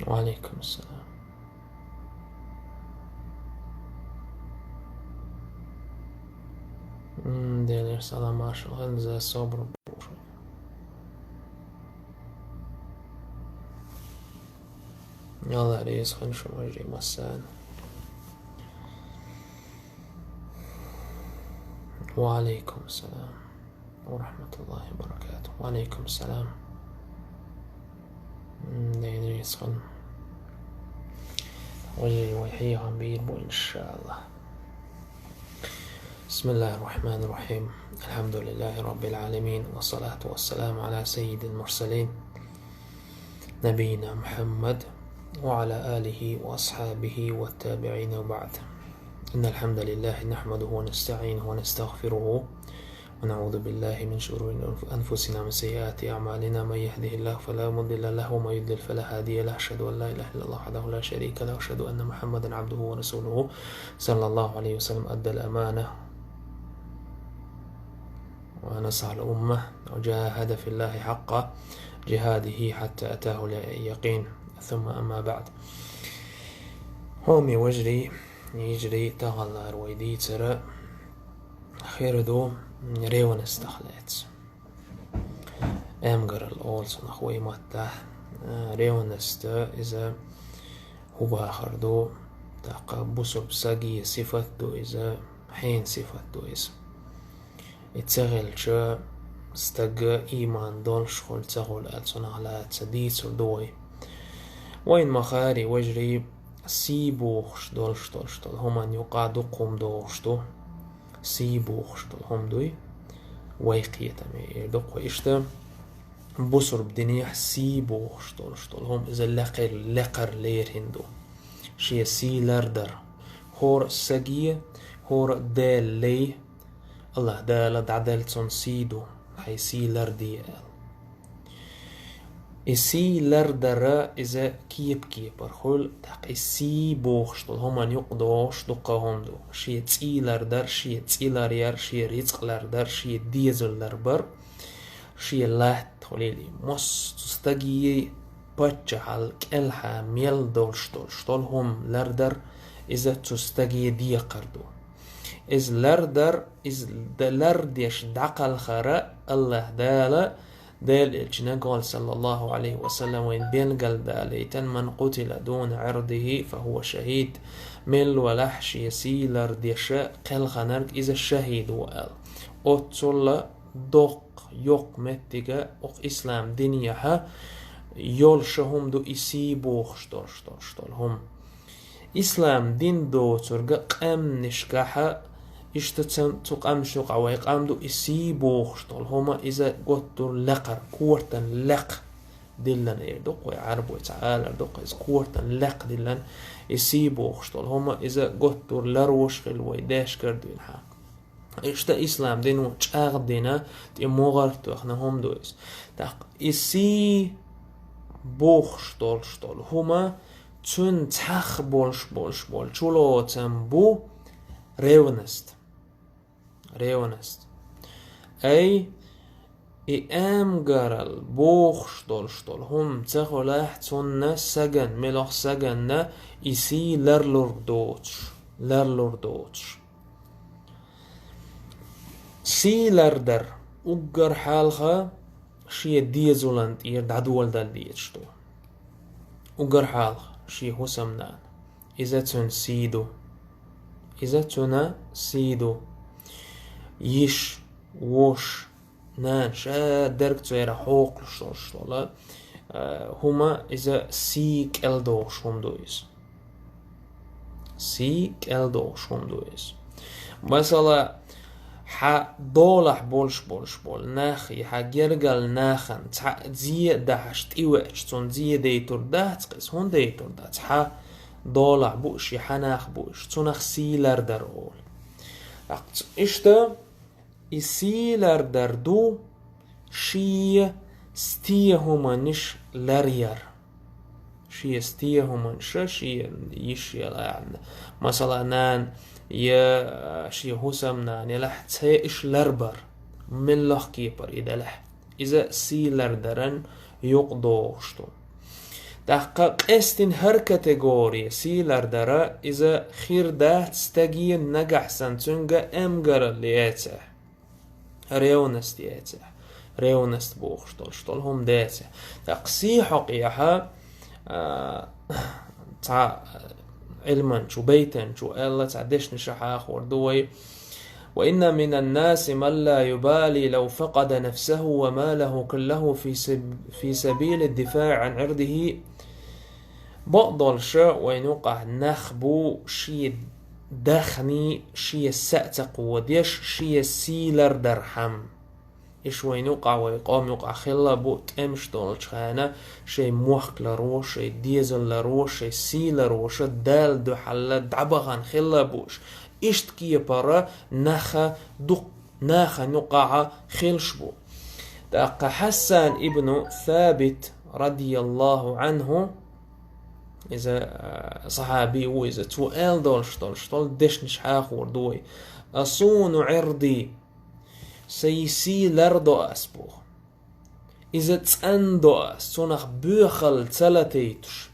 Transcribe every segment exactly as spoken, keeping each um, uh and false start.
Ва алейкум салам. М, Делера салам, маршал хилла, за собар бур. Алла реза хилва шуна вежарий массарна. Ва алейкум салам ва рахматуллахи ва баракатух. Ва алейкум салам. М, Дела реза хилва. Вежарий, вай хьехам бийр бу, иншааллах. بسم الله الرحمن الرحيم. الحمد لله رب العالمين، والصلاة والسلام على سيد المرسلين، نبينا محمد، وعلى آله وأصحابه والتابعين، وبعد. إن الحمد لله نحمده ونستعينه ونستغفره، ونعوذ بالله من شرور أنفسنا ومن سيئات أعمالنا. من يهده الله فلا مضل له، ومن يضلل فلا هادي له. أشهد أن لا إله إلا الله وحده لا شريك له، وأشهد أن محمدا عبده ورسوله، صلى الله عليه وسلم، أدى الأمانة ونصح الأمة وجاهد في الله حق جهاده حتى أتاه اليقين. ثم أما بعد. Хьоме вежарий, йижарий, таханлера вай дийцар хир ду ревностах лаьцна. Эмгарал олу цунах вай маттахь. Ревность, иза хӀун бахар ду, тӀаккха бусурба саге сифат ду иза, хьенан сифат ду иза. И ца хилча, стаг ийман долуш хуьлу, ца хуьлу аьлла, цунах лаьцна дийцар ду вай. Вайн ма-хаъара, вежарий, сий бохуш долуш долуш долу хӀуманна юкъа дукха хӀума догӀуш ду. Сий бохуш долу хӀума дуй, вай кхетаме эр ду-кх вай. Иштта бусурба динехь сий бохуш долуш долу хӀума иза лекхар, лекхар лерина ду. Шен сий лардар. ХӀора а саге, хӀора а Делан лай, АллахӀ Дала дӀаделла цунна сий ду, хьайн сий ларде аьлла. И сий лардар иза кеп-кепара хуьлу, тӀаккха и сий бохуш долу хӀуманна юкъа догӀуш дуккха а хӀума ду. Шен цӀий лардар, шен цӀий ларъяр, шен рицкъ лардар, шен дезал ларбар, шен латта хуьлийла. Массо а стаге паччахьалла кӀелхьа мел долуш долуш долу хӀума лардар, иза цу стаге декхар ду. Иза лардар, иза д-, лардеш дӀакхалхар АллахӀ Дала, Делан Элчано, саллаллаху Ӏалайхи ва саллам, вайна бенгал далийтан: «Ман къутила дуна Ӏирдихи, фа хӀува шахӀид». Мел валахь шен сий лардеш кхелхинарг, иза шахӀид ву аьлла. Оццул доккха, йоккха меттиг окху ислам динехь йолуш хӀума ду и сий бохуш долуш долуш долу хӀума. Ислам дин доцург къаьмнашкахь, иштта цу, цу къаьмнашна юкъахь вай къам ду, и сий бохуш долу хӀума, иза готтур лекхар, кортан лекха диллина эр ду-кх вай, Ӏарбойца алар ду-кх иза, кортан лекха диллина, и сий бохуш долу хӀума, иза готтур ларвеш хилла вай дешкара дуьйна хьан. Иштта ислам дино чӀагӀдина, тӀе могӀар а тоьхна хӀума ду иза. ТӀаккха и сий бохуш долуш долу хӀума, цуьнан цхьаьна болуш болуш болу чулоцам бу ревность. Ревность. Ай, и эмгарал бохуш долуш долу хӀума ца хуьлахь, цунна саган, мелхо саганна и сий ларлург доцуш, ларлур доцуш. Сий лардар уггар хьалха шен дезалан тӀера дӀадоладала дезаш ду. Уггар хьалха шен хӀусамнана. Иза цуьнан сий ду. Иза цуьнан сий ду. Йиш, вош, нана, ша дерг церан хьокхуш долуш долу, а, хӀума, иза сий кӀел догӀуш хӀума ду иза. Сий кӀел догӀуш хӀума ду иза. Масала, хьан долахь болуш болуш болу нах, я хьан гергал нахана цхьаъ зе а дахьаш тӀевеача, цунна зе дейтур дац-кх иза, хӀунда дейтур дац? Хьан долахь бу уьш, я хьан нах бу уьш, цунах сий лардар олу. ТӀаккха ц-, иштта, и сий лардар ду шен стен хӀуманаш ларъяр. Шен стен хӀуманаш, шен йиш яла, масала, нана я шен хӀусамнана ялахь, цхьа уьш ларбар, меллах кепара и делахь. Иза сий лардаран юкъа догӀуш ду. ТӀаккха къестина хӀара категори сий лардара, иза хир дац стаге нагахь санна цуьнга эмгаралла яцахь, ревность яцахь, ревность бохуш долуш долу хӀума дацахь. ТӀаккха сий хьокъехь, а, цхьа Ӏилманчу, байтанчу аьлла цхьа дешнаш хьахор ду вай: «وإن من الناس من لا يبالي لو فقد نفسه وماله كله في سب-، في سبيل الدفاع عن عرضه». Бакъдолуш вайн юкъахь нах бу шен дахни шен са а ца кховдеш, шен сий лардархьама. Иштта вайн юкъахь, вай къоман юкъахь хилла бу тӀемаш долчу хенахь, шайн мохк ларво, шайн дезал ларво, шайн сий ларвош Далла дуьхьал дӀабахана хилла бу уьш. Иштта кепара нах дуккха нахана юкъахь хилаш бу. ТӀаккха Хьассан ибну Сабит, радияллаху Ӏанху, иза, а, сахьаби ву иза, цо аьлла долуш долуш долу дешнаш хьахор ду вай: «أصون عرضي». Сайн сий лардо ас боху. Иза цӀандо ас, цунах боьхалла ца латийтуш.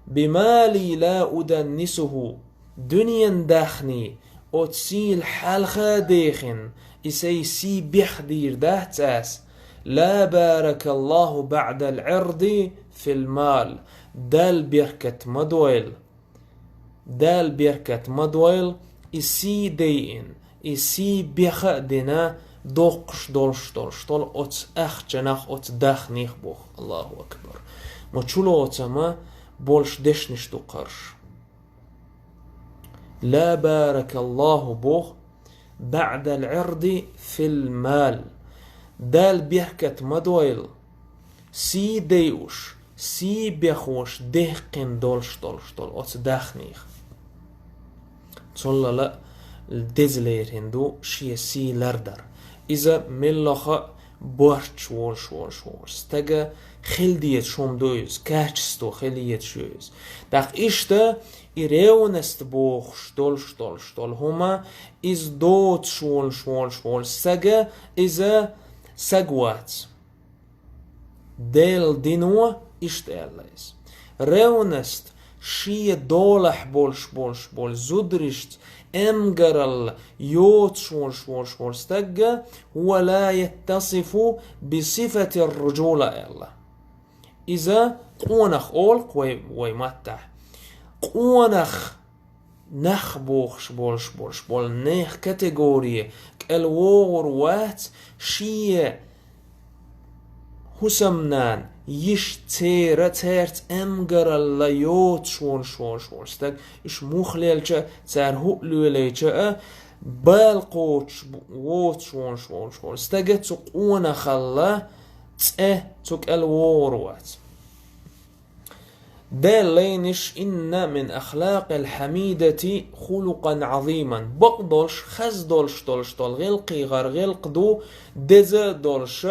«بمالي لا أدنسه». Дуьненан дахни оцу сийла хьалха а дехина, и сайн сий бехдийр дац ас. «لا بارك الله بعد العرض في المال». Далла беркат ма дойла. Дала беркат ма дойла, и сий дайина, и сий беха а дина, доккхуш долуш долуш долу оцу ахчанах, оцу дахних боху. Аллаху акбар. Ма чулоцама болуш дешнаш ду кхарш. «لا بارك الله» боху, «بعد العرض في المال». Дала беркат ма дойла, сий дайуш, сий бехош дехкина долуш долуш долу оцу дахних. Цуллала деза лерина ду шен сий лардар. Иза меллаха а борч волуш, волуш, волуш. Стага хила дезаш хӀума ду иза, качество хила езаш ю иза. ТӀаккха иштта и ревность бохуш долуш долуш долу хӀума, иза доцуш волуш, волуш, волуш. Стага иза саг вац. Делан дино иштта аьлла иза. Ревность шен долахь болуш, болуш, болуш зударшца эмгаралла йоцуш волуш, волуш, волуш стагга: «ولا يتصف بصفة الرجولة», аьлла. Иза къонах олу-кх вай, вай маттахь. Къонах нах бохуш болуш, болуш болу нехан категори кӀел вогӀур вац, шен хӀусамнана йиш церан, цаьрца эмгаралла йоцуш волуш, волуш, волуш стаг. Уьш муха лелча а, цара хӀуъа лелайча а, бала кхочуш бу-, воцуш волуш, волуш, волуш стага цу къонахалла цӀе цу кӀел вогӀур вац. Делан лайнаш: «إن من الأخلاق الحميدة خلقا عظيما». Бакъдолуш, хаза долуш долуш долу гӀиллакхий гӀар гӀиллакх ду, деза а долуш,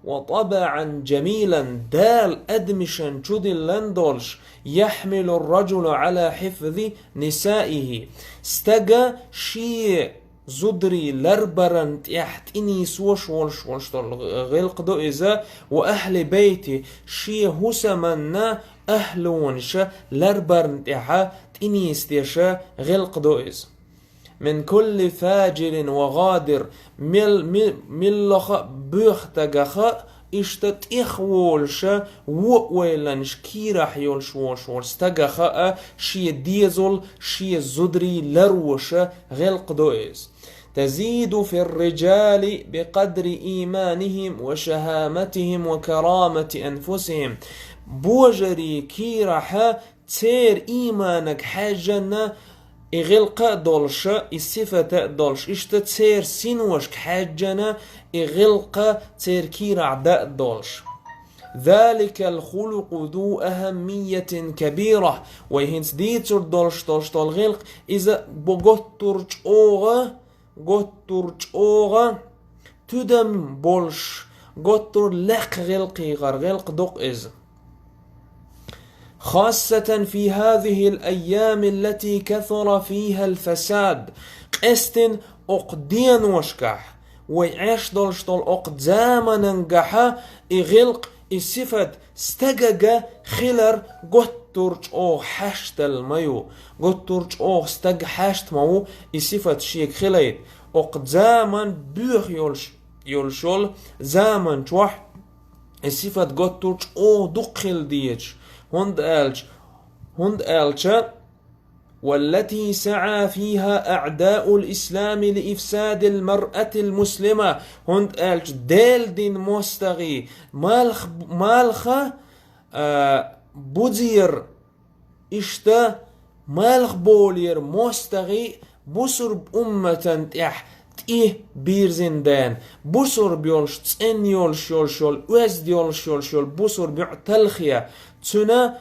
«وطبعا جميلا», Дала адамашна чудиллина долуш, «يحمل الرجل على حفظ نسائه». Стага шен зударий ларбаран тӀехь тӀенийсош волуш, волуш долу гӀиллакх ду иза, «وأهل بيته», шен хӀусаманна ахӀлонаша ларбаран тӀехь тӀенийсдеш гӀиллакх ду иза. «من كل فاجر وغادر», мел-, ми-, миллаха а боьхтагаха а, иштта тӀехволуша, вон а вайланаш кийрахь йолуш волуш волу стагаха а шен дезал, шен зударий ларвоша гӀиллакх ду иза. «تزيد في الرجال بقدر إيمانهم وشهامتهم وكرامة أنفسهم». Божарий кийрахьа церан ийманаг хьаьжжана и гӀиллакха а долуша, и сифата а долуш, иштта церан синошка хьаьжжана и гӀиллакха церан кийрахь дан а долуш. «ذلك الخلق ذو أهمية كبيرة». Вай хӀинца дийцур долуш долуш долу гӀиллакх, иза бо-, готтур чӀогӀа, готтур чӀогӀа тидам болуш, готтур лекха гӀиллакхий гӀар гӀиллакх ду-кх иза. «خاصة في هذه الأيام التي كثر فيها الفساد». Къестина окху деношкахь, вай Ӏеш долуш долу окху заманангахьа и гӀиллакх, и сифат Стагага хилар готтур чӀогӀа хьаштал ма ю, готтур чӀогӀа стаг хьашт ма ву и сифат шега хилайта. Окх заман боьха йолуш, йолуш йолу заман чохь и сифат готтур чӀогӀа дукха хила дезаш, хӀунда аьлча, хӀунда аьлча, والتي سعى فيها أعداء الإسلام لإفساد المرأة المسلمة, хӀунда аьлча Делан дин мостагӀий малх-, малха, а, бузера, иштта малх болера мостагӀий бусурба умматан тӀехь тӀе бирзина дена, бусурба йолуш, цӀена йолуш йолуш йолу, оьзда йолуш йолуш йолу бусурба йоӀ талхе, цуьнан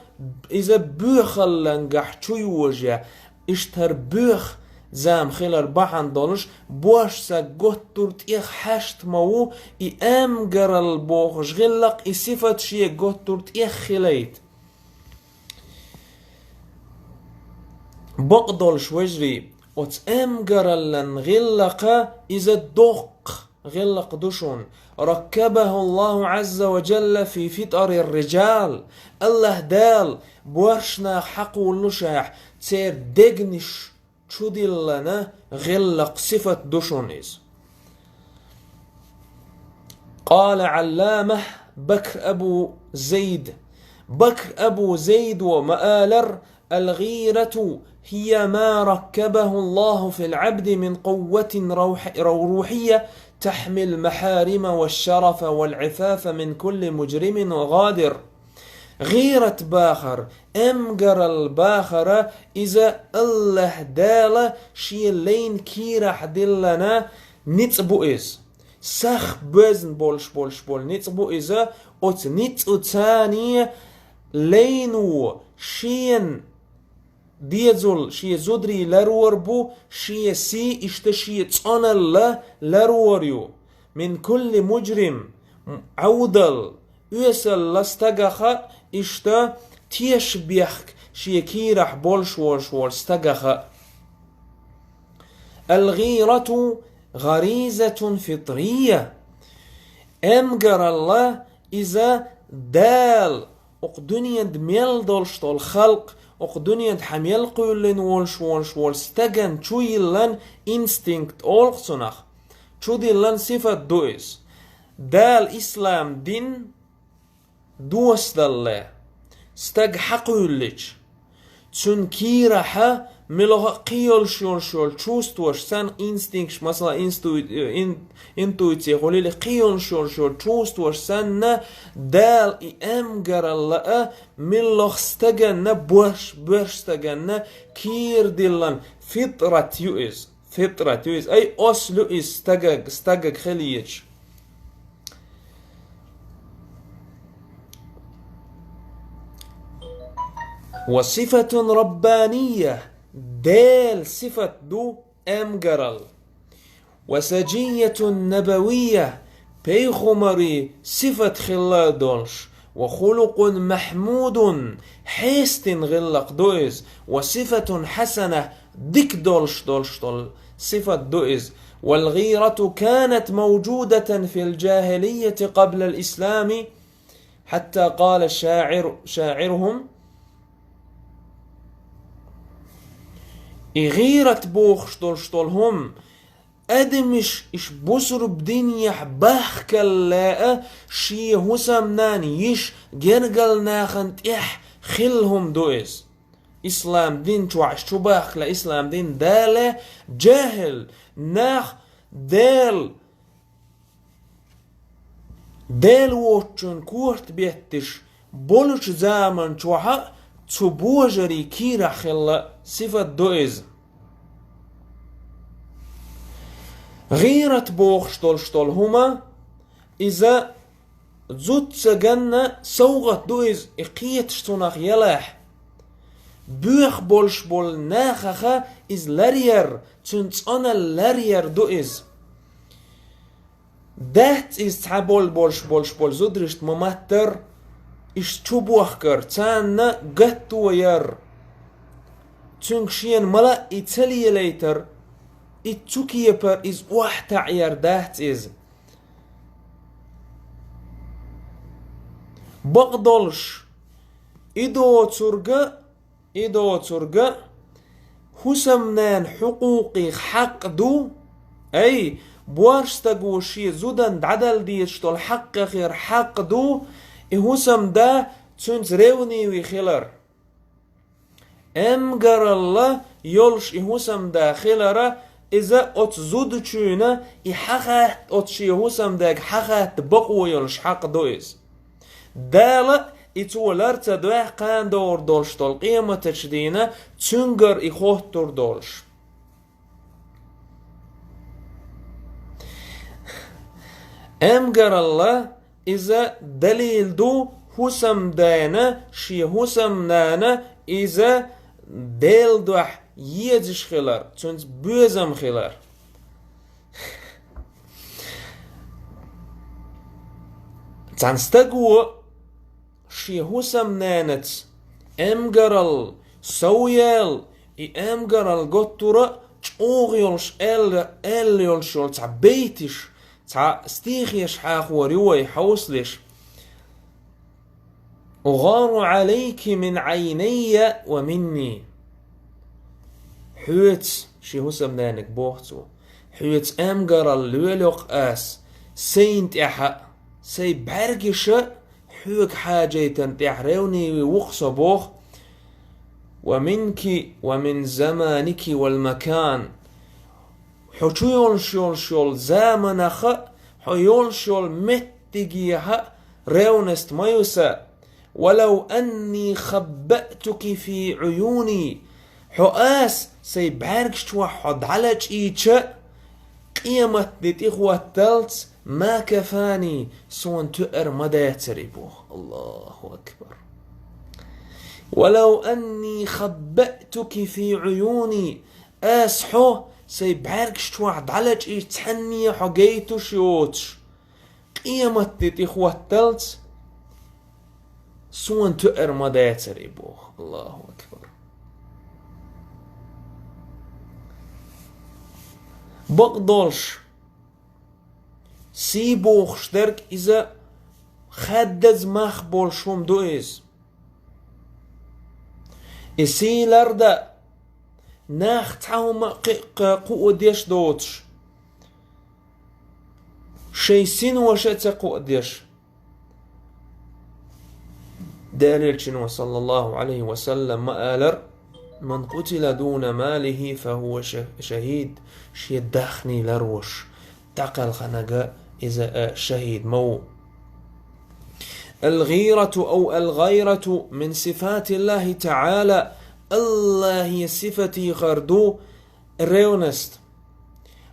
иза боьхаллангахь чу йожа, иштта хӀара боьха зама хилар бахьана долуш, боьрша стаг готтур тӀех хьашт ма ву, и эмгаралла бохуш гӀиллакх, и сифат шега готтур тӀех хилайта. Бакъдолуш вежарий, оцу эмгараллан гӀиллакха иза доккха гӀиллакх ду шуна. ركبه الله عز وجل في فطر الرجال. АллахӀ Дала боьрша нах хьакхуллушехь, церан дегнаш чудиллина гӀиллакх, сифат ду шуна иза. قال علامة بكر أبو زيد. Бакр Абу Зайд ву ма алара: الغيرة هي ما ركبه الله في العبد من قوة روح-، روحية تحمي المحارم والشرف والعفاف من كل مجرم وغادر. ГӀийрат бахар, эмгаралла бахара, иза АллахӀ Дала шен лайна кийрахь диллина ницкъ бу иза. Сах боьзна болуш болуш болу ницкъ бу иза, оцу ницкъаца лайно шена дезал шен зударий ларор бу, шен сий, иштта шен цӀоналла ларор ю. من كل مجرم, Ӏовдал, оьсалла стагах а, иштта тешнабехк шен кийрахь болуш волуш волу стагах а. الغيرة غريزة فطرية. Эмгаралла иза Дала окху дуьненан мел долуш долу халкъ, окху дуьненан хьан мел кхоьллина волуш волуш волу стагана чу йиллина инстинкт олу цунах, чу диллина сифат ду иза. Дала ислам дин досдалле, стаг хьакхуьйллича, цуьнан кийрахьа милоха а кхин йолуш йолуш йолу чувстваш санна, инстинкташ, масала, инсту-, ин-, интуиция хуьлийла, кхин йолуш йолуш йолу чувстваш санна, Дала и эмгаралла а милоха стаганна, боьрш, боьрш стаганна кийра диллина фитрат ю иза. Фитрат ю иза. Ай, ослу ю иза стагаг-, стагаг хилийча. وصفة ربانية. Делан сифат ду эмгарал. وسجية نبوية. Пайхамарийн сифат хилла долуш. وخلق محمود. Хьестина гӀиллакх ду иза. وصفة حسنة. Дика долуш долуш долу сифат ду иза. والغيرة كانت موجودة في الجاهلية قبل الإسلام حتى قال شاعر، شاعرهم. И гӀийрат бохуш долуш долу хӀума, адамаш иш бусурба динехь бахкалла а шен хӀусамнан йиш гергал нахана тӀехь хилла хӀума ду иза. Ислам дин чохь аш чу бахкале, ислам дин дале, жахӀил нах Дела, Дела воцчун корта бетташ болучу заман чохь а цу божарий кийрахь хилла сифат ду иза. ГӀийрат бохуш долуш долу хӀума, иза зудца ганна совгӀат ду иза, и кхеташ цунах ялахь. Боьха болуш болу нахаха иза ларъяр, цуьнан цӀонал ларъяр ду иза. Дац иза цхьа болу болуш болуш болу зударшта ма-маттара, иштта чу бохкар, царна гатто яр. Цуьнга шена ма-лаъа и ца лелайтар, и цу кепара иза охьатаӀъяр дац иза. Бакъдолуш, и доцург а, и доцург а хӀусамнана хьукъукъех хьакъ ду, ай, боьрша стаго шен зудана дӀадала дезаш долу хьакъехь хьакъ ду, и хӀусамда цуьнца ревнивый хилар. Эмгаралла йолуш и хӀусамда хилар, иза оцу зудчунна и хьахатта, оцу шен хӀусамдага хьахатта бакъо йолуш хьакъ ду иза. Дала и цо лар ца дохь кхана догӀур долуш долу къематачу дийнахь цуьнгара и хоттур долуш. Эмгаралла иза далил ду, хӀусамдана, шен хӀусамнана иза Делан дуьхьа езаш хилар, цуьнца боьзам хилар. Цхьана стаго шен хӀусамнанаца эмгаралла, сов яьлла, и эмгаралла готтура чӀогӀа йолуш аьлла, аьлла йолуш йолу цхьа бейташ, цхьа стихеш хьахор ю вай хьовсалаш. «أغار عليك من عيني ومني». Хьоьца, шен хӀусамнаниг боху цо, хьоьца эмгаралла лелайо-кх ас, сайна тӀехь а, сайн бӀаьргаш а хьоьга хьаьжийтина тӀехь ревнивый ву-кх со боху. «ومنك ومن زمانك والمكان». Хьо чу йолуш, йолуш йолу заманах а, хьо йолуш йолу меттигех а ревность ма ю сан. «ولو أني خبأتك في عيوني». Хьо ас сайн бӀаьргаш чохь хьо дӀалачийча, къематде тӀехӀотталц, «ما كفاني», суна тоьар ма дацара и боху. Аллаху акбар. «ولو أني خبأتك في عيوني». Ас хьо сайн бӀаьргаш чохь дӀалачийча цхьанне хьо гайтуш йоцуш, къематде тӀехӀотталц, суна тоьар ма дацара и боху. Аллаху акбар. Бакъдолуш, сий бохуш дерг иза хаддаза мах болуш хӀума ду иза. И сий лардан нах цхьа хӀума а кхин а кхуо деш доцуш, шайн синоша а ца кхуо деш. Делан Элчано, саллаллаху Ӏалайхи ва саллам, ма алара: «من قتل دون ماله فهو ش-، شهيد». Шен дахни ларвеш дӀакхелхинарг иза а шахӀид ма ву. «الغيرة أو الغيرة من صفات الله تعالى». Аллахьан сифатех ду ревность.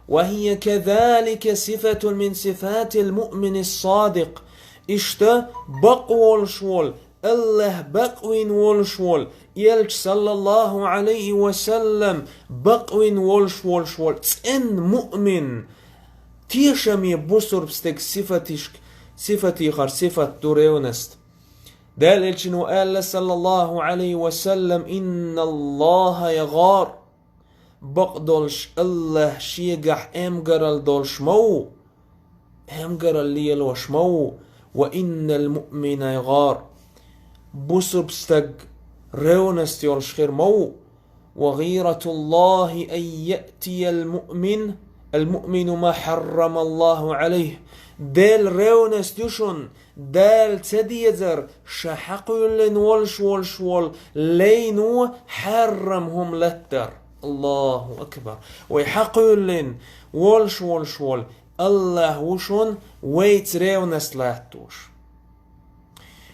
«وهي كذلك صفة من صفات المؤمن الصادق». Иштта бакъ волуш волу, Аллахь бакъвина волуш волу, Элча, саллаллаху Ӏалайхи ва саллам, бакъвина волуш волуш волу цӀена муъмин, тешаме бусурба стеган сифатишка, сифатех сифат ду ревность. Делан Элчано аьлла, саллаллаху Ӏалайхи ва саллам: «إن الله يغار». Бакъдолуш Аллахь шегахь эмгаралла долуш ма ву, эмгаралла лелош ма ву. «وإن المؤمن يغار». Бусурба стаг ревность йолуш хир ма ву. «وغيرة الله أن يأتي المؤمن، المؤمن ما حرم الله عليه». Делан ревность ю шуна, Дала ца дезар, ша хьакхоьллина волуш волуш волу лайно хьаррам хӀума латтар. Аллаху акбар! Вай хьакхоьллина волуш волуш волу Аллахь ву шуна вайца ревность латтош.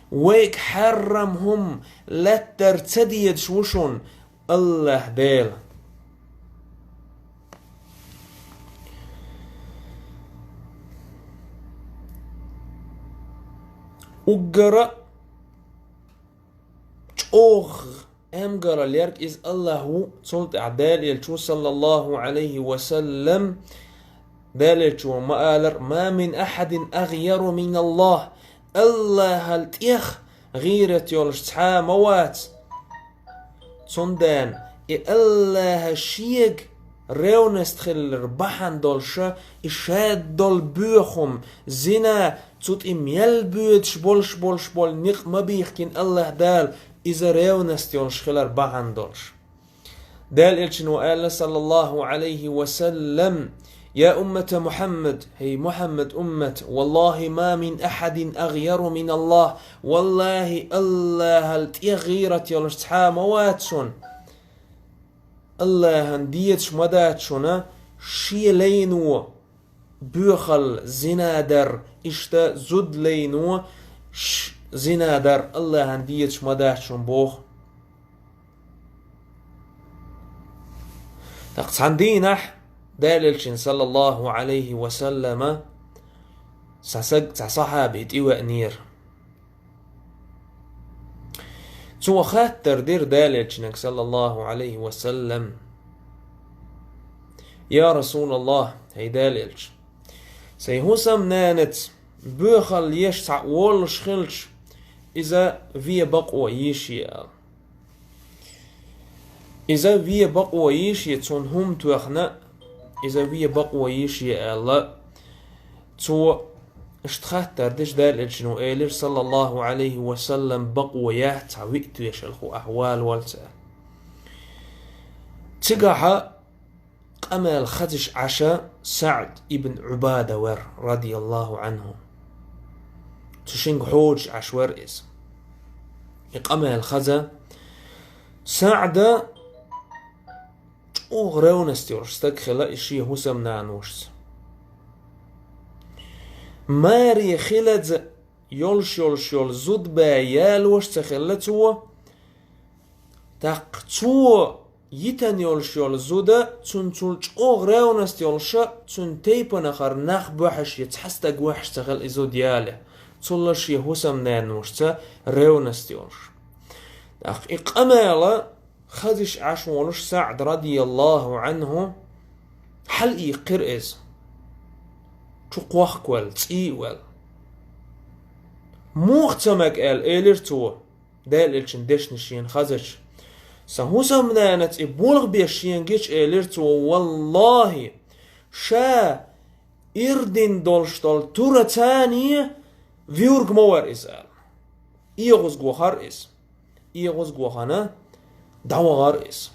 Вайга хьаррам хӀума латтар ца дезаш ву шуна Аллахь Дела. Уггара чӀогӀа эмгаралла ерг иза Аллахь ву, цул тӀаьхьа Делан Элча ву, саллаллаху Ӏалайхи ва саллам, Делан Элчано ма алара: «ما من أحد أغير من الله». Аллахьал тӀех гӀийрат йолуш цхьа а ма вац. Цундела и Аллахьа шега ревность хилар бахьана долуш, и шадолу боьхам, зина, цу тӀе мел боьдуш болуш болуш болу некъ ма бийхкина АллахӀ Дала, иза ревность йолуш хилар бахьана долуш. Дала Элчано аьлла, саллаллаху Ӏалайхи ва саллам: «Я уммата Мухьаммад, хӀей Мухьаммад уммат, валлахи, ма мин ахьадин агӀйару мин Аллах, валлахи, АллахӀал тӀе гӀийрат йолуш цхьа а ма вац шуна». АллахӀан дезаш ма дац шуна шен лайно боьхалла, зина дар, иштта зуда лайно ш-, зина дар АллахӀан дезаш ма дац шуна боху. ТӀаккха цхьана дийнахь Дала Элчанна, саллаллаху Ӏалайхи ва саллама, цхьа саг, цхьа сахьаби тӀевеанера. Цо хаттар дира Дала Элчанга, саллаллаху Ӏалайхи ва саллам: «Я Расулаллах, хӀей Дала Элча, сайн хӀусамнанаца боьхалла еш цхьаъ волуш хилча, иза вен бакъо йийший?» — аьлла. «Иза вен бакъо йийший, цунна хӀума тоьхна, иза вен бакъо йийший», — аьлла. Цо иштта хаттар дича, Дала Элчано элира, саллаллаху Ӏалайхи ва саллам: «Бакъо яц, цхьа виъ тешал хӀу ахь валавалц», — аьлла. Цигахьа къамел хазаш Ӏаш СаӀд ибн Ӏубада вара, радияллаху Ӏанху. Цу шинга хьоьжуш Ӏаш вара иза. И къамел хаза, СаӀда чӀогӀа ревность йолуш стаг хилла и шен хӀусамнаношца. Маре хилаза йолуш-йолуш йолу зуда бен ялош ца хилла цо, тӀаккха цо йитина йолуш йолу зуда, цунна цул чӀогӀа ревность йолуша, цуьнан тайпанахара нах бохьуш я цхьа стаг ваьхьаш ца хилла и зуда яле, цул а шен хӀусамненошца ревность йолуш. ТӀаккха и къамела хазаш Ӏаш волуш СаӀд, радияллаху Ӏанху, хьалаиккхира иза. Чу кхохкавелла, цӀий а велла. «Муха ца мега?» — аьлла, элира цо. Дала Элчан дешнаш шена хазача. «Сан хӀусамнанаца и болх беш шена гича», — элира цо, — «валлахӀи, ша ирдина долуш долу тура царна вуьйриг ма вара иза», — аьлла. ЭгӀазго хӀара иза. ЭгӀазго хӀана дӀавахара иза.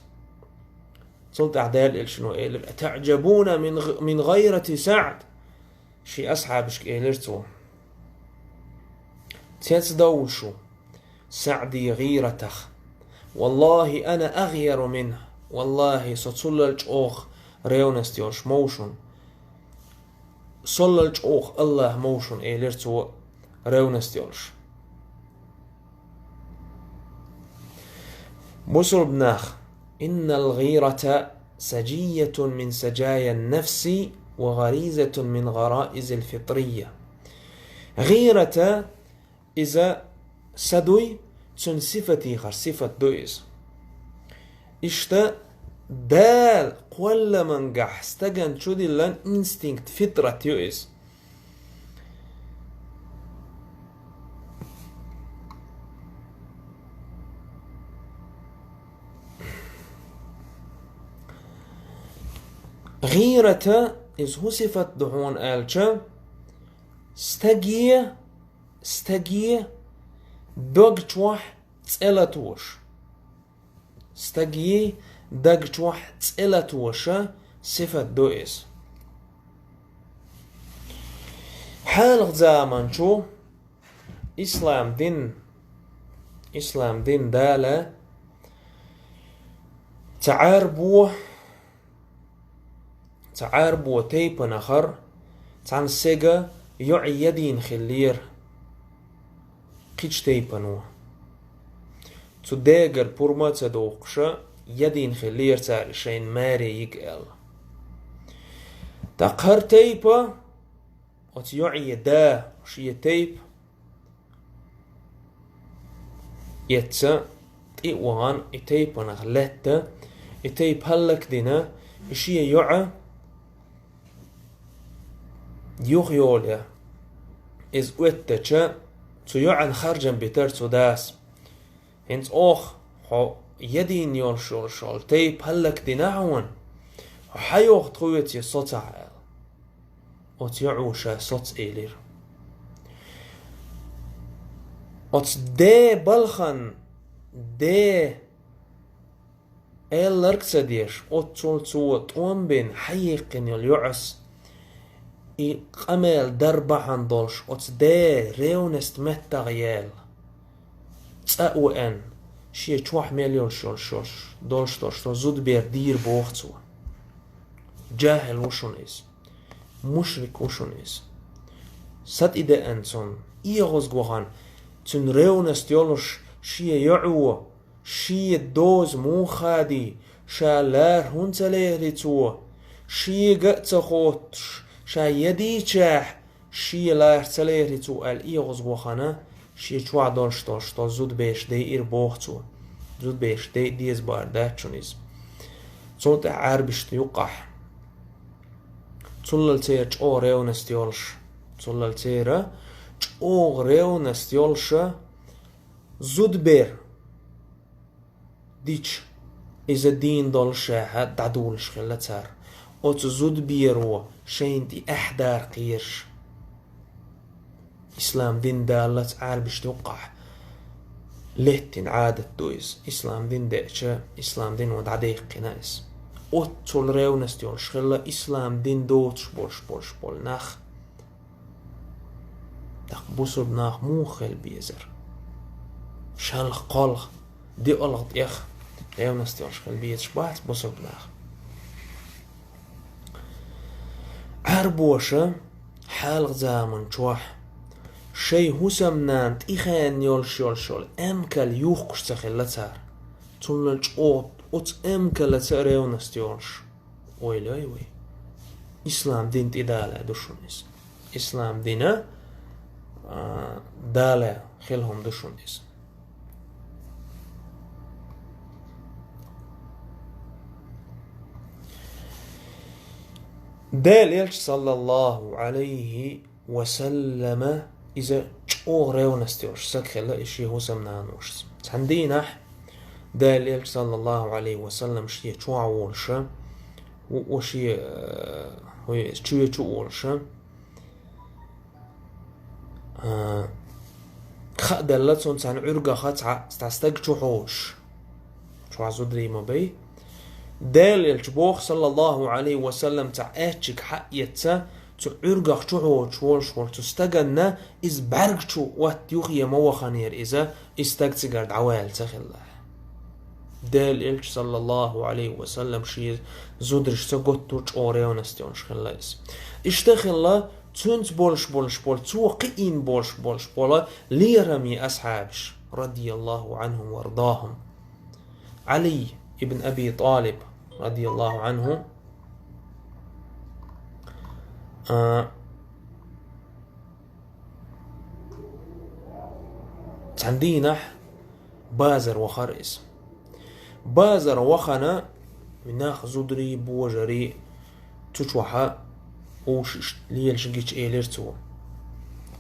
Цул тӀаьхьа Дала Элчано элира: «АтаӀжабуна мин гъ-, мин гӀайрати СаӀд?» Шен асхьабашка элира цо: «Цецдовла шу СаӀди гӀийратах. ВаллахӀи, ана агӀйару минху. ВаллахӀи, со цуллал чӀогӀа ревность йолуш ма ву шуна. Соллал чӀогӀа АллахӀ ма ву шуна», — элира цо ревность йолуш. Бусулба нах, «Иннал гӀийрата сажийятун мин сажаян нафси ва гӀаризатун мин гӀараизил фитрийя». ГӀийрата иза са дуй, цуьнан сифатехара сифат ду иза. Иштта Дала кхолламангахь стагана чудиллан инстинкт, фитрат ю иза. ГӀийрата иза хӀун сифат ду хьуна аьлча, стаге, стаге дог чохь цӀе латош. Стаге даг чохь цӀе латоша сифат ду иза. Хьалха заман чу ислам дин, ислам дин Дала ца Ӏарбо, ца Ӏарбо тайпанахара цхьана сага йоӀ ядийна хиллера кхечу тайпано. Цу дегара пурба ца доккхуша, ядийна хиллера цара шайна маре йига аьлла. ТӀаккха хӀара тайпа, оцу йоӀе да шен тайпа эцна, тӀе а вахана, и тайпанах лаьтта, и тайпа хӀаллакдина, и шен йоӀа юхайолаелла. Иза оьттача, цу йоӀана харжам битара цу дас: «ХӀинца оха хьо ядийна йолуш йолуш йолу тайпа хӀаллакдина хьуна. хьайогӀу тхоьца соцахь аьлла. Оцу йоӀо ша соц элира. Оцу ден балхана ден аьлларг ца деш, оццул цо тӀом бина хьаеккхина йолу йоӀас, и къамел дар бахьана долуш оцу ден ревность меттахъяьлла, цӀа а веана, шен чохь мел йолуш йолуш йолуш долуш долуш цо зудабер дийр боху цо. Джахьил ву шуна иза. Мушрик ву шуна иза. СатӀедеана цунна, эгӀаза вахана, цуьнан ревность йолуш шен йоӀо, шен доза муха хадий, ша лара хӀунда ца лерий цо, шега а ца хоттуш, ша ядийчахь, шен лара ца лерий цо аьлла эгӀаза вахана, шен чохь долуш долуш долу зудабераш дайира боху цо. Зудабераш дайа деза бара дац шуна иза. Цул тӀаьхьа Ӏаьрбишна юккъахь. Цуллал церан чӀогӀа ревность йолуш. Цуллал церан чӀогӀа ревность йолуша зудабер дича, иза дийна доллушехь дӀадолуш хилла цара. Оцу зудаберо шайна тӀе аьхьдар кхераш. Ислам дин даллалц Ӏаьрбишна юккъахь леттина Ӏадат ду иза. Ислам дин деача, ислам дино дӀадаьккхина иза. Оццул ревность йолуш хилла ислам дин доцуш болуш болуш болу нах. ТӀаккха бусурба нах муха хила безара? Шалха-кхалха, диъалгӀа тӀех ревность йолуш хила безаш бац бусурба нах. Ӏаьрбоша хьалха заман чохь шайн хӀусамнана тӀехаьна йолуш йолуш йолу эмкал юхкуш ца хилла цара. Цунна чӀогӀа оцу эмкалаца а ревность йолуш. Ойла йой вай. Ислам дин тӀедале ду шуна иза. Ислам дина, а, дале хила хӀума ду шуна иза. Делан элча, саллаллаху Ӏалайхи ва саллама, иза чӀогӀа ревность йолуш саг хилла и шен хӀусамнаношца. Цхьана дийнахь Делан элча, саллаллаху Ӏалайхи ва саллам, шен чохь волуша, у, у шен, э, хӀу, чоь чу волуша, а, хаа делла цунна цхьана Ӏуьргах цхьа, цхьа стаг чухьожуш. Чохь зударий ма бай. Делан элча боху, саллаллаху Ӏалайхи ва саллам, цхьа аьччиг хьаэцна, цу Ӏуьргах чухьожуш волуш волу цу стаганна иза бӀаьрг чу отта юххе ма ваханера иза, и стаг цигара дӀаваьлла ца хилла. Делан элча, саллаллаху Ӏалайхи ва саллам, шен зударшца гуттар а чӀогӀа ревность йолуш хилла иза. Иштта хилла цуьнца болуш болуш болу, цо кхиийна болуш болуш болу лераме асхьабаш, радияллаху Ӏанхум ва ардахум. Ӏали ибн Аби ТӀалиб, радияллаху Ӏанху, а, цхьана дийнахь базар вахара иза. Базар вахана, нах, зударий, божарий, цу чохьа уьш иштта лелаш гича элира цо: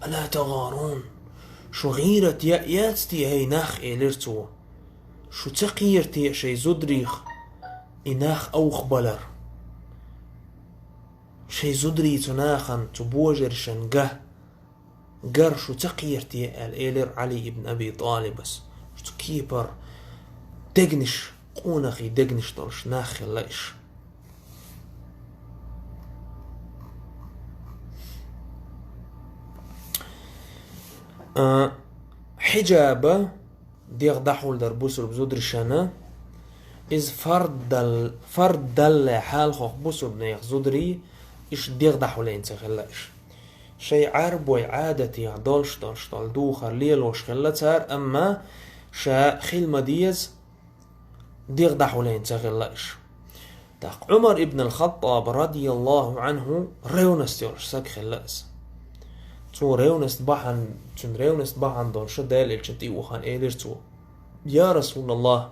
«Ала тагӀарун? Шу гӀийрат яа яц те, хӀей нах?» — элира цо. «Шу ца кхера те шайн зударих и нах овхабалар? Шайн зударий цу нахана, цу божаршна ган, гар шу ца кхера те?» — аьлла, элира Ӏали ибн Аби ТӀалибас. Цу кепара дегнаш, къонахий дегнаш долуш нах хилла иша. А, хьиджаба дегӀ дӀахьулдар бусурба зударшна, иза фард дал-, фард далле хьалхох бусурба нехан зударий, иша дегӀ дӀахьулийна ца хилла иша. Шайн Ӏаьрбой Ӏадатех долуш долуш долу духар лелош хилла цара, амма ша хила ма деза, дегӀ дӀахьулийна ца хилла иша. ТӀаккха Ӏумар ибн ал-ХаттӀаб, радияллаху Ӏанху, ревность йолуш саг хилла иза. Цо ревность бахьана, цуьнан ревность бахьана долуша Делан элчан тӀе а вахана, элира цо: «Я Расулаллах,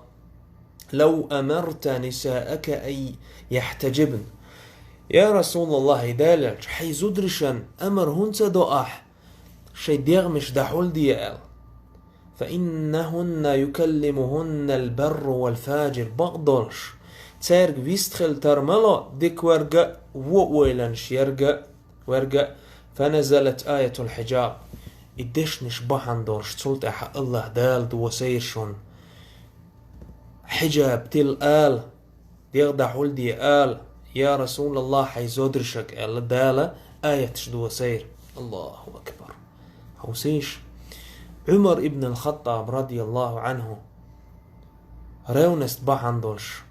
лав амарта нисаака ан яхьтаджибн». «Я Расулаллах, хӀей Делан элча, хьайн зударшна амар хӀунда ца до ахь, шайн дегӀмаш дӀахьулде?» — аьлла. «Фа иннахунна юкаллимухунна ал-барру вал-фаджир», бакъдолуш, цаьрга вистхила тара мало, дика верг а, вон ойланаш ерг а, верг а, فنزلت آية الحجاب. И дешнаш бахьана долуш, цул тӀаьхьа АллахӀ Дала досийра шуна. Хьиджаб тилла ала, дегӀ дӀахьулде ала, я Расулаллах, хьайн зударшка аьлла, Дала аяташ досийра. Аллаху акбар! Хьовсийша, Ӏумар ибн ал-Хаттаб, радияллаху Ӏанху, ревность бахьана долуш,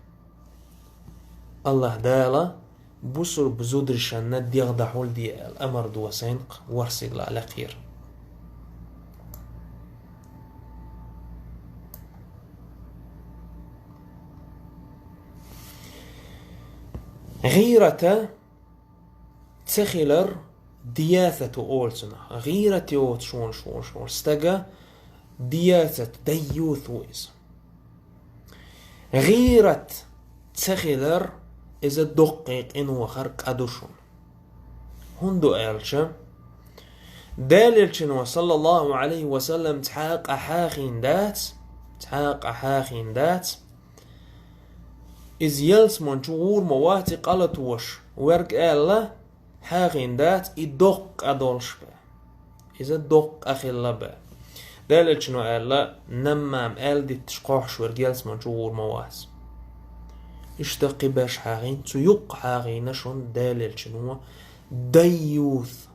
АллахӀ Дала бусурба зударшна дегӀ дӀахьулде аьлла амар досийна-кх, ворхӀ сигала лекхера. ГӀийрата ца хилар диясат ву олу цунах. ГӀийрат йоцуш волуш, волуш, волуш стага диясат, дайюс ву иза. ГӀийрат ца хилар, иза доккхий къинойх къа ду шуна. ХӀунда аьлча, Делан Элчано, саллаллаху Ӏалайхи ва саллам, цхьа къа хьахийна дац, цхьа къа хьахийна дац, иза ялсамани чу гӀур ма вац и къа латош верг аьлла, хьахийна дац и доккха къа долуш бен. Иза доккха къа хилла бен. Делан Элчано аьлла, наммам, аьлдитташ кхохьуш верг ялсамани чу гӀур ма вац. Иштта кхиберш хьахийна, цу юккъе хьахийна шуна Делан Элчано дайюс,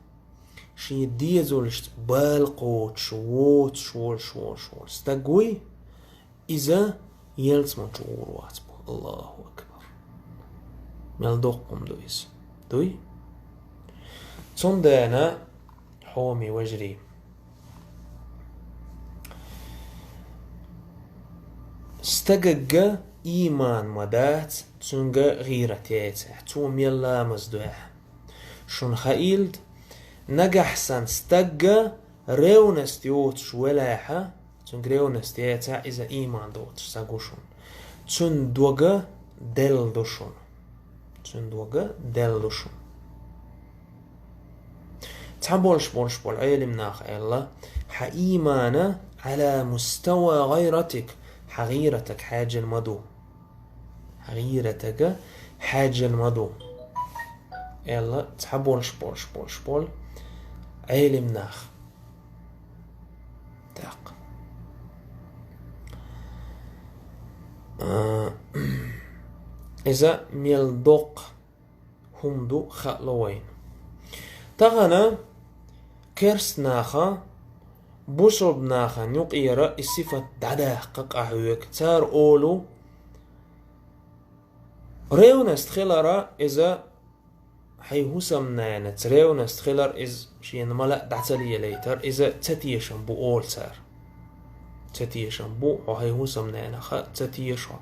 шен дезалшца бала кхочуш, воцуш волуш, волуш, волуш стаг вуй, иза ялсамани чу гӀур вац боху. Аллаху акбар! Мел доккха хӀума ду иза. Дуй? Цундела, хьоме вежарий, стагага ийман ма дац, цуьнга гӀийрат яцахь, цо мел ламаз дуьхьа. Шуна хаийла, нагахь санна стагга ревность йоцуш велахь, цуьнга ревность яцахь, иза ийман доцуш стаг ву шуна. Цуьнан дог делла ду шуна. Цуьнан дог делла ду шуна. Цхьаболуш болуш болу Ӏелам наха аьлла: «Хьан ийман Ӏала мустава гӀайратик, хьан гӀийратага хьаьжжина ма ду». Хьан гӀийратага хьаьжжина ма ду, аьлла цхьаболуш болуш болуш болу Ӏелам нах. ТӀаккха, а, иза мел доккха хӀума ду хаало вайна. Тахана керст наха бусурба нахана юкъера и сифат дӀадаккха къахьоьгу. Цара олу: «Ревность хилара иза, хьайн хӀусамнанаца ревность хилар иза шена ма лаьа дӀа ца лелайтар, иза ца тешам бу», олу цара. Ца тешам бу, хьо хьайн хӀусамнанах ца теша хьо.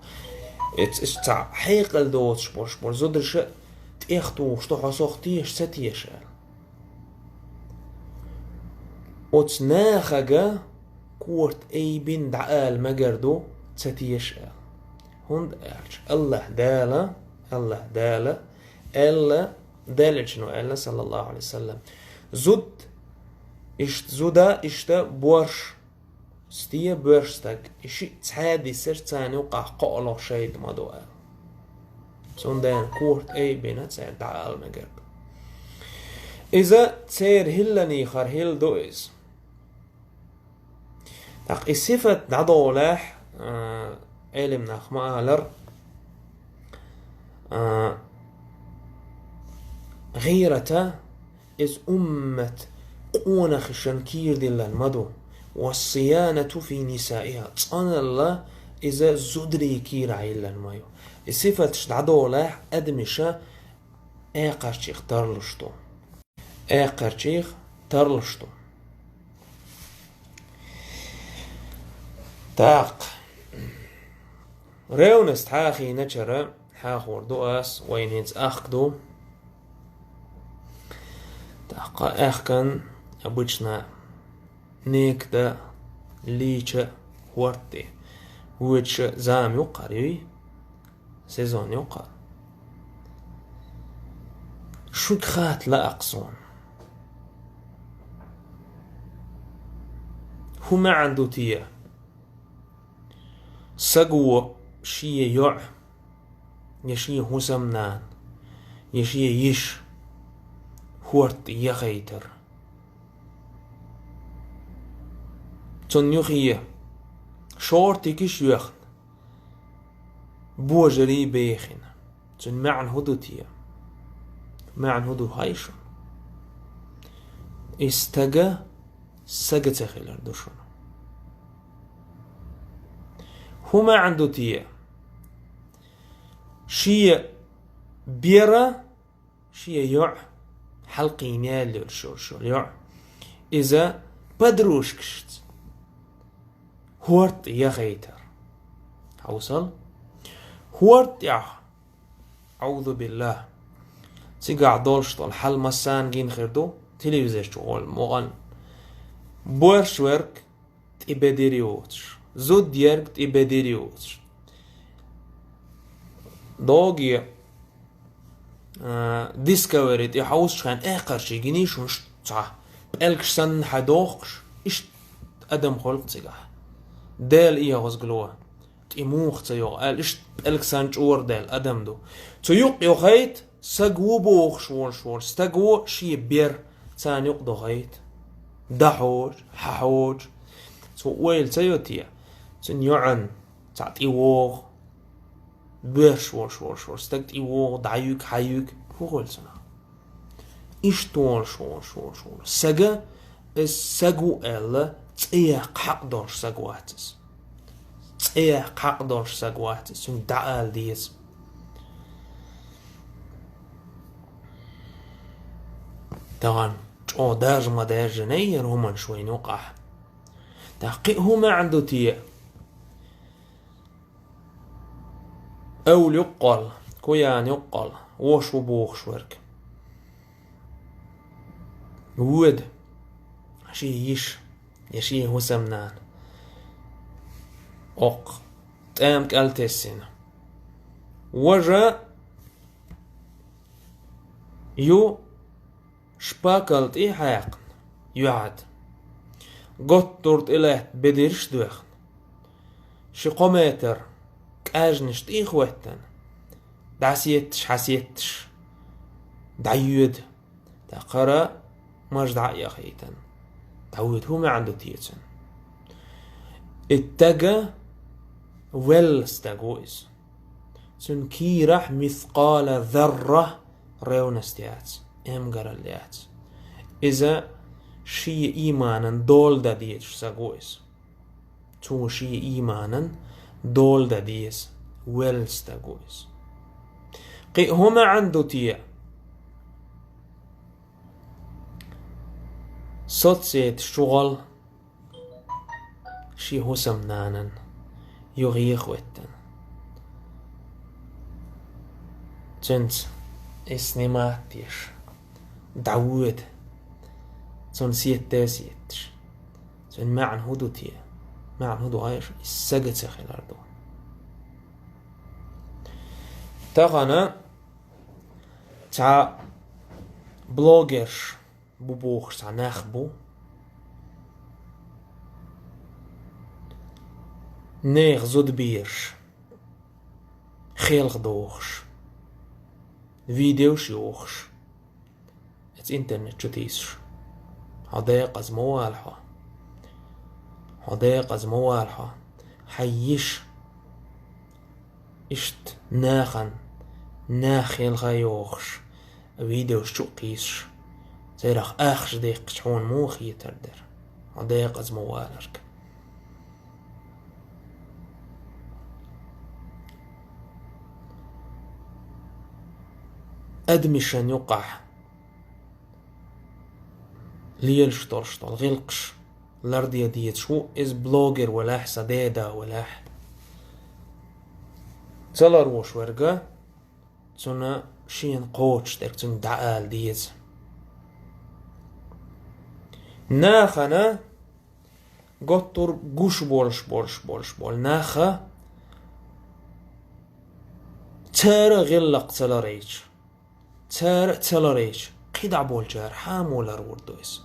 Эц-, эц цхьа хьекъал доцуш болуш болу зударша тӀехтухуш ду, хьо сох теша, ца теша аьлла. Оцу нахага корта айбина дӀаала мегар ду, ца теша аьлла. ХӀунда аьлча АллахӀ Дала, АллахӀ Дала аьлла, Делан Элчано аьлла, саллаллаху Ӏалайхи ва саллам: «Зуда, иштта зуда, иштта борш, сте борш стаг, и шиъ цхьаь дисар, царна юкъахь кхоалгӀа шайтӀа ма ду», аьлла. Цундела корта айбина цара дӀаала мегар ду. Иза церан хӀилланехьара хӀилла ду иза. ТӀаккха и сифат дӀадолахь, а, Ӏелам нах ма аллара, а, гӀийрата иза уммат къонахашна кийра диллина ма ду. «Вассиянату фи нисаиха», цӀаналла иза зударий кийра йиллина ма ю. И сифаташ дӀадолахь, адамаша аькхарчех тарлуш ду. Аькхарчех тарлуш ду. ТӀаккха, ревность хьахийначара хьахор ду ас, вайна хӀинца ахка ду. ТӀаккха аьхкан обычно некада лийча хӀорд тӀе воьдуш зама юккъара юй. Сезон юккъа. Шуьга хатта лаьа-кх суна. ХӀун маьӀна ду те? Саго шен йоӀ я шен хӀусамнана, я шен йиша хӀорда тӀа яхийтар. Цунна юххе шортикаш йоьхна, божарий бехина. Цуьнан маьӀна хӀун ду те? МаьӀна хӀун ду хаий шуна? И стага сага ца хилар ду шуна. ХӀун маьӀна ду те? Шен бер, шен йоӀ, хьалкхийна яьлла йолуш йолу йоӀ, иза подружкашца хӀорда тӀа яхийтар. Хьовсал. ХӀорда тӀехь, аӀузу биллахӀ, цигахь долуш долу хьал массарна гина хир ду, телевизор чу гӀолла мукъана. Борш верг тӀе бедира йоцуш, зуда ерг тӀе бедира йоцуш. Доге, а, Discovery тӀе хьовсучу хенахь эккхарчий гиний шуна, иштта цхьа пӀелгаш санна хьадохуш, иштта адам хуьлу цигахь. Дела эгӀазгало, тӀе муха ца йогӀу аьлла, иштта пӀелг санна чӀора даьлла адам ду. Цу юкъа йохийта, саг ву бохуш волуш волу стаг ву шен бер царна юкъа дохийта. ДӀахьожу, хьахьожу. Цо ойла ца йо те? Цуьнан йоӀана цхьаъ тӀе вогӀу, боьрша волуш волуш волу стаг тӀе вогӀу, дӀаюьгу, хьаюьгу. ХӀун хуьлу цунах? Иштта волуш волуш волуш волу сага, иза саг ву аьлла, цӀе яккха хьакъ долуш саг вац иза. ЦӀе яккха хьакъ долуш саг вац иза, цуьнга дӀаала деза. Тахана чӀогӀа даржа ма даьржинай хӀара хӀуманаш вайна юкъахь. ТӀаккха кхин а хӀун маьӀна ду те? Эвла юккъал, куяна юккъал, воша ву бохуш верг воьду шен йиша я шен хӀусамнана оккха тӀема кӀел тесна. Важа ю шпакал тӀе хьаькхна, юьхьӀаьржа. Готтур тӀе лаьтта бедарш доьхна. Ши-кхо метр къаьжнаш тӀе хӀоьттина, дӀасетташ, хьасетташ, дӀайоьду. ТӀаккха хӀара маж дӀа а яхийтина, дӀавоьду. ХӀун маьӀна ду те цуьнан? И стага велла стаг ву иза. Цуьнан кийрахь мискъала зарра ревность яц, эмгаралла яц. Иза шен ийманан дола дан дезаш стаг ву иза. Цо шен ийманан дола дан деза, велла стаг ву иза. Кхин а хӀун маьӀна ду те? Соцсеташ чу гӀолла шен хӀусамнанан юххе хӀоьттина. Цуьнца и снимать деш, дӀавоьду, цунна сетта а сетташ. Цуьнан маьӀна хӀун ду те? МаьӀна хӀун ду аьлча, и сага ца хилар ду. Тахана цхьа блогерш бу бохуш цхьа нах бу. Нехан зудабераш хелхадохуш, видеош йохуш, эца интернет чу тийсуш. Хьо декъаза ма вала хьо. Хьо декъаза ма вала хьо. Хьайн йиша иштта нахана, нах хелха йохуш, видеош чу а кхийсуш, церах ахча деккхича хьуна муха хетар дара? Хьо декъаза ма валарг. Адамашна юкъахь лелаш долуш долу гӀиллакхаш ларде дезаш ву иза блогер валахь, сан деда валахь. Ца ларвеш верг, цунна шена кхочуш дерг цуьнга дӀаала деза. Нахана готтур гуш болуш, болуш, болуш болу наха цара гӀиллакх ца ларайча, цара а ца ларайча, кхидӀа болчара хьан мо ларвур ду иза?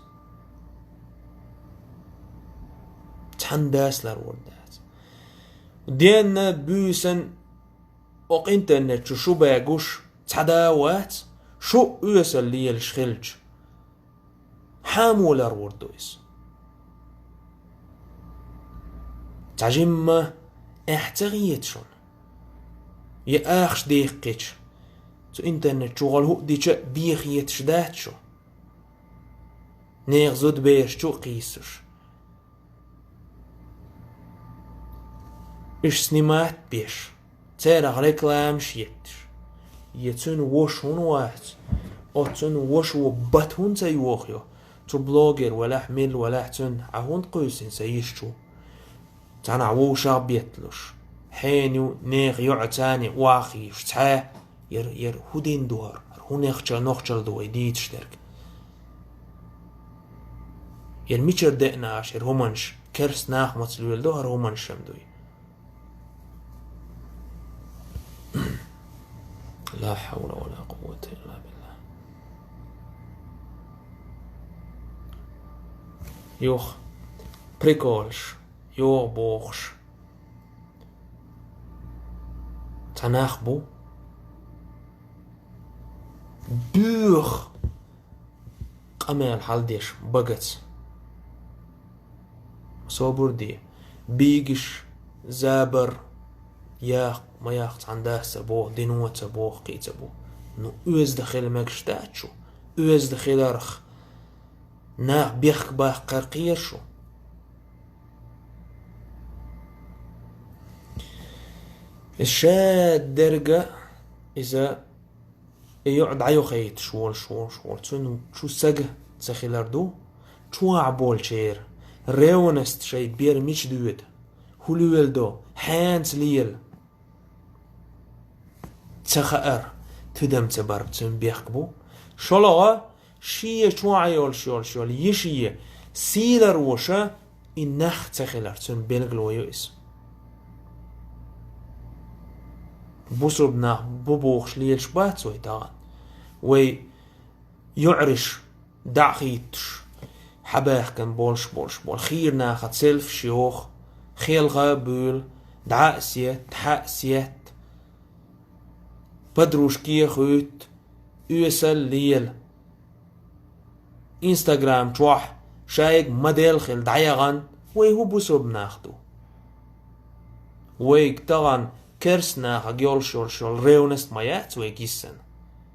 Цхьана дас ларвур дац. Денна, буьйсанна Оха интернет чу шу багуш цхьа да вац, шу оьсал лелаш хилча, хьан муха ларвур ду иза? Цхьа жимма эхь ца хета шуна? Я ахча дехкича, цу интернет чу гӀолла хӀуъа дича а беха хеташ дац шу? Нехан зудабераш чу а кхийсаш, уьш снимать беш, церах рекламаш етташ. Я цуьнан воша хӀунда вац? Оцу цуьнан вошас бата хӀунда ца йохайо? Цу блогер валахь, милла валахь, цуьнан Ӏа хӀунда кхуьйсина сан йиша чу? Цхьанхьа вовшах а бетталуш, хьенан ю, нехан йоӀ царна охьахийш, цхьа, яра, яра хӀун дин ду хӀара? ХӀара хӀун нехча-, нохчалла ду вай дийцаш дерг? Яра мичара деана аша яра хӀуманаш, керста нах маца лоьла ду хӀара хӀуманаш ам дуй? Ла хьавла ва ла къуввата илла билла. Юха, приколаш, йогӀу бохуш, цхьа нах бу, боьха къамел хьалдеш багаца. Собар де, бийгаш, забар, яккха, ма яккха, цхьана дас ца боху, дино ца боху, кхин ца боху. Ну, оьзда хила мегаш дац шу, оьзда хиларх нах бехк баккхар кхера шу. Иза ша дерга, иза и йоӀ дӀайохайташ волуш, волуш, волуш. Цуьнан чу сага ца хилар ду, чохь болчеран ревность шайн бер мича доьду, хӀун лоьла до, хьенца лела ца хаар, тидам ца бар цуьнан бехк бу. ШолгӀа, шен чохь йолуш, йолуш, йолу йиша, сийлара ваша, и нах ца хилар, цуьнан билгало ю иза. Бусурба нах бу бохуш лелаш бац вай тахана. Вай йоӀараш дӀа а хийтташ, хьабаьхкина болуш, болуш, болу хийра нахаца селфиш йоху, хелха а буьйлу, дӀа а сетта, хьа а сетта, подружке а хуьйту, оьсал а лела. Инстаграм чохь шайга модель хила дӀаяхана, вай хӀун бусурба нах ду? Вайга тахана керста нахага йолуш йолуш йолу ревность ма яц вайга йиссана.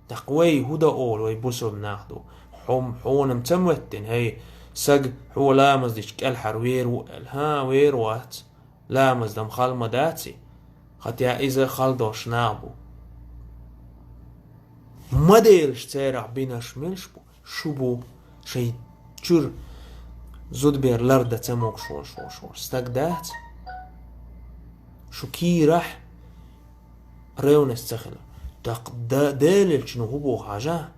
ТӀаккха вай хӀун дан олу, вай бусурба нах ду? Хьо-, хьуна-м ца моьттина, хӀей, сага хьо ламаз дича кӀелхьара вер ву аьлла. ХӀан, вер вац. Ламаз дан хала ма дац и. Хатя иза хала долуш нах бу. Моделаш церах бинарш милаш бу? Шу бу, шайн чуьра зудабер лардан ца могуш волуш, волуш, волуш стаг дац? Шу кийрахь ревность ца хила. ТӀаккха да-, Делан элчано хӀун боху хьажа?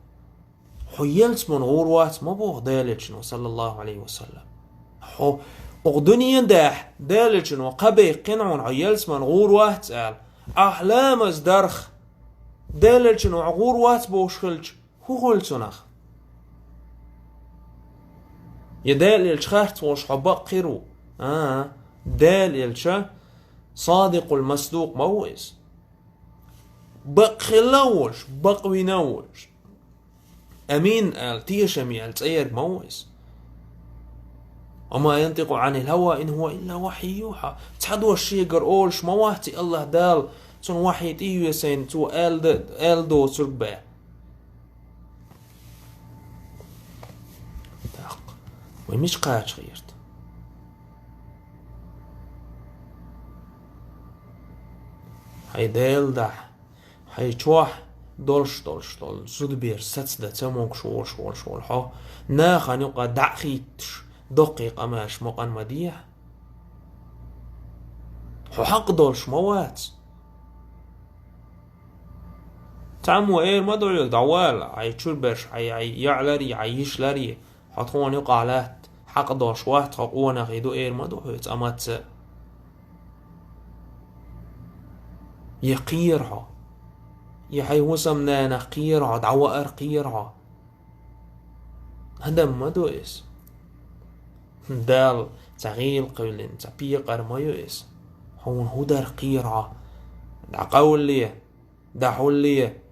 Хьо ялсамане гӀур вац ма боху Делан элчано, саллаллаху Ӏалайхи ва саллам. Хьо, оха дуьнен дахь, Делан элчано кхаъ баьккхина хьуна, хьо ялсамане гӀур вац аьлла. Ахь ламаз дарх, Делан элчано хьо гӀур вац бохуш хилча, хӀун хуьлу цунах? Я Делан элча харц волуш хьо бакъ хир ву? А, Делан элча садикъул масдукъ ма ву иза. Бакъ хилла а волуш, бакъ вина а волуш. Амин аьлла, тешам аьлла цӀе ерг ма ву иза. Ва ма янтикъу Ӏанил хӀава, ин хӀува илла вахьйун юхьа. Цхьа дош шегара олуш ма вац и, АллахӀ Дала цунна вахьйу тӀеоьсийна, цо аьлла д-, аьлла доцург бен. ТӀаккха вай мича кхача гӀерта? Хьайн Делан дахь, хьайн чохь долуш, долуш, долу зудабер сацадан ца могуш волуш, волуш волу хьо, нахана юкъа дӀа а хийтташ, доккхий къамелаш мукъана ма дехьа. Хьо хьакъ долуш ма вац. Цхьаммо эр ма ду хьоьга, дӀавала, хьайн чуьрберш, хьайн, хьайн яӀ ларъе, хьайн йиша ларъе, хьо тхуна юкъахь латта, хьакъ долуш вац, хьо къонахий ду, эр ма ду хьоьца, амма ца. Я кхера хьо, я хьайн хӀусамнанах кхера хьо, дӀаваар кхера хьо. ХӀан дан ма ду иза. Дала цхьа гӀийла кхоьллина, цхьа пекъар ма ю иза. Хьуна хӀун дар кхера хьо? ДӀакъовлале, дӀахьулле,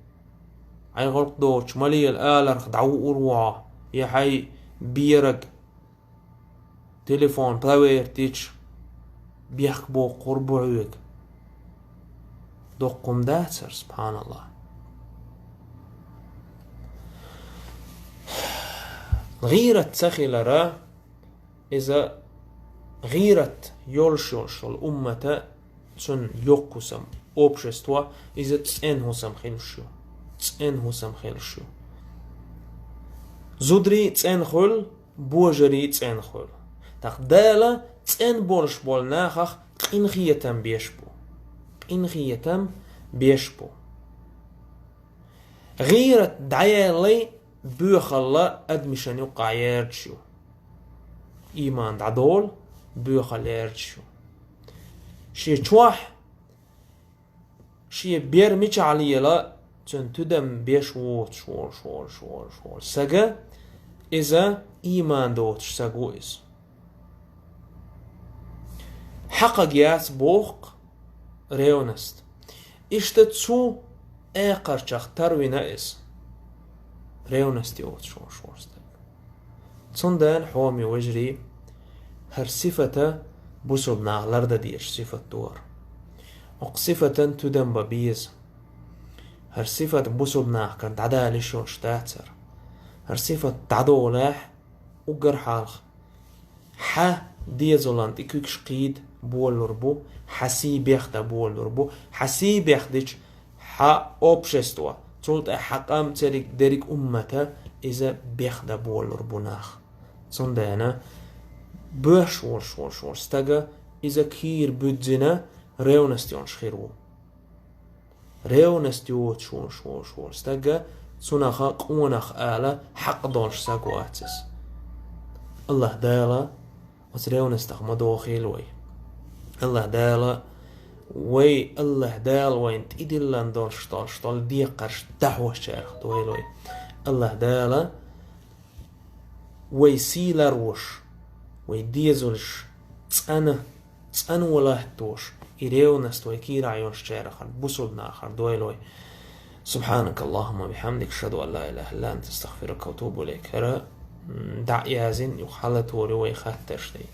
хьай гӀуллакх доцуш ма лела аларх дӀавуур ву хьо, я хьай бераг телефон проверить йича, бехк боккхур бу хьоьга. Доккха хӀума дацара, субханаллахӀ. ГӀийрат ца хилара, иза гӀийрат йолуш йолуш йолу уммата, цуьнан йоккха хӀусам, общество, иза цӀена хӀусам хилуш ю. ЦӀена хӀусам хилуш ю. Зударий цӀена хуьлу, божарий цӀена хуьлу. ТӀаккха Дала цӀена болуш болу нахах къинхетам беш бу. Къинхетам беш бу. ГӀийрат дӀаялале, боьхалла адамашна юккъахь ярташ ю. Ийман дӀадолу, боьхалла ярташ ю. Шен чохь, шен бер мичахь лела, цуьнан тидам беш воцуш волуш, волуш, волуш, волуш сага, иза ийман доцуш саг ву иза. Хьакхаг яц боху ревность. Иштта цу экхарчах тарвина иза. Ревность йоцуш волуш волуш стаг. Цундела, хьоме вежарий, хӀара сифата бусулба наха лардан дезаш сифат ду хӀара. Окху сифатан тидам бан беза. ХӀара сифат бусулба нахкара дӀадала йиш йолуш дацара. ХӀара сифат дӀадолахь, уггар хьалха, хьан дезалан тӀе куьгаш кхийда болалур бу, хьан сий бехдан болалур бу, хьан сий бехдича, хьан общество, цул тӀаьхьа хьан къам, цериг дерриг уммата иза бехдан болалур бу нах. Цундела боьрша волуш волуш волу стага иза кийра буьззина ревность йолуш хир ву. Ревность йоцуш волуш волуш волу стага, цунах къонах ала хьакъ долуш саг вац иза. АллахӀ Дала оцу ревностах ма дохийла вай. АллахӀ Дала вай, АллахӀ Дала вайна тӀедиллина долуш долуш долу декхарш дӀахьочарах дойла вай. АллахӀ Дала вай сий ларвеш, вай дезалш цӀана, цӀанво латтош, и ревность вай кийрахь йолчарах, бусулба нахах дойла вай. سبحانك اللهم وبحمدك، أشهد أن لا إله إلا أنت، أستغفرك وأتوب إليك. ХӀара, м, дӀа а яздина, юха хьалатори вай хаттарш дай.